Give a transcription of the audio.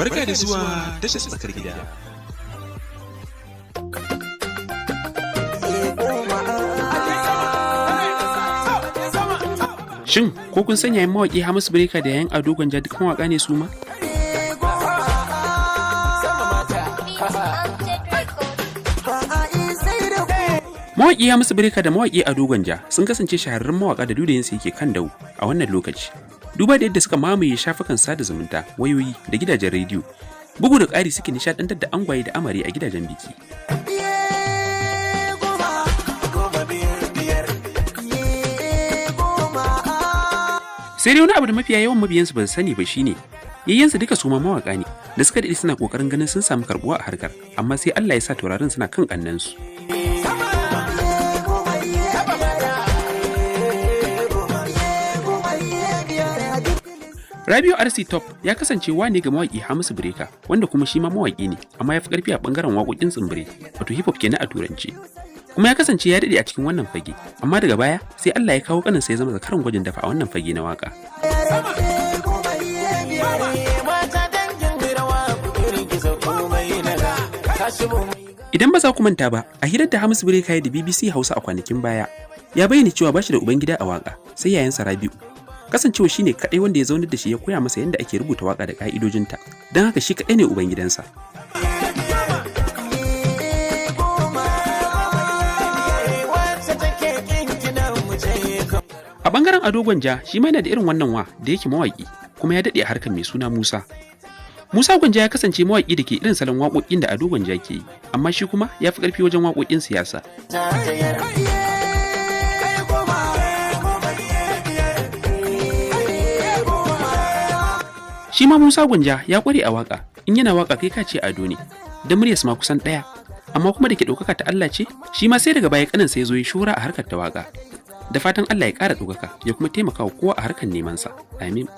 Barka da zuwa tashar tsakar gida. Shin ko kun san yayin mawaƙi Hamisu Breaker da yayin Ado Gwanja duk mawaƙa ne su ma? Mawaƙi Hamisu Breaker da mawaƙi Ado Gwanja sun kasance shahararrun mawaƙa da dudayinsu yake kan dau a wannan lokaci. Duba da yadda suka mamaye shafukan sada zumunta, wayoyi da gidajen rediyo. Bugu da ƙari suke nishaɗantar da angwaye da amare a gidajen biki. Sai dai wani abu da mafiya yawan mabiyansu ba su sani ba shine yayyansu duka su ma mawaka ne da suka daɗe suna ƙoƙarin ganin sun samu karɓuwa a harkar, amma sai Allah ya sa taurarin suna kan ƙannensu. Rabiu RC Top ya kasance wane ga mawaƙi Hamisu Breaker, wanda kuma shi ma mawaƙi ne, amma ya fi ƙarfi a ɓangaren waƙoƙin tsimbire, wato hip hop kenan a turanci. Kuma ya kasance ya daɗe a cikin wannan fage, amma daga baya sai Allah ya kawo ƙaninsa ya zama zakaran gwajin dafa a wannan fage na waƙa. Idan ba za ku manta ba, a hirar da Hamisu Breaker ya da BBC Hausa a kwanakin baya, ya bayyana cewa ba shi da ubangida a waƙa, sai yayansa Rabi'u. Kasancewa shi ne kaɗai wanda ya zaunar da shi ya koya masa yadda ake rubuta waƙa da ƙa'idojinta, don haka shi kaɗai ne ubangidansa. A ɓangaren Ado Gwanja shi ma yana da irin wannan wa da yake mawaƙi kuma ya daɗe a harkar mai suna Musa. Musa Gwanja ya kasance mawaƙi da ke irin salon waƙoƙin da Ado Gwanja ke yi, amma shi kuma ya fi ƙarfi wajen waƙoƙin siyasa. Shi ma Musa Gwanja ya ƙware a waƙa, in yana waƙa kai ka ce Ado ne, don muryarsa ma kusan ɗaya, amma kuma da ke ɗaukaka ta Allah ce, shi ma sai daga baya ƙaninsa ya zo ya shura a harkar ta waƙa. Da fatan Allah ya ƙara ɗaukaka ya kuma taimaka wa kowa a harkar nemansa. Amin.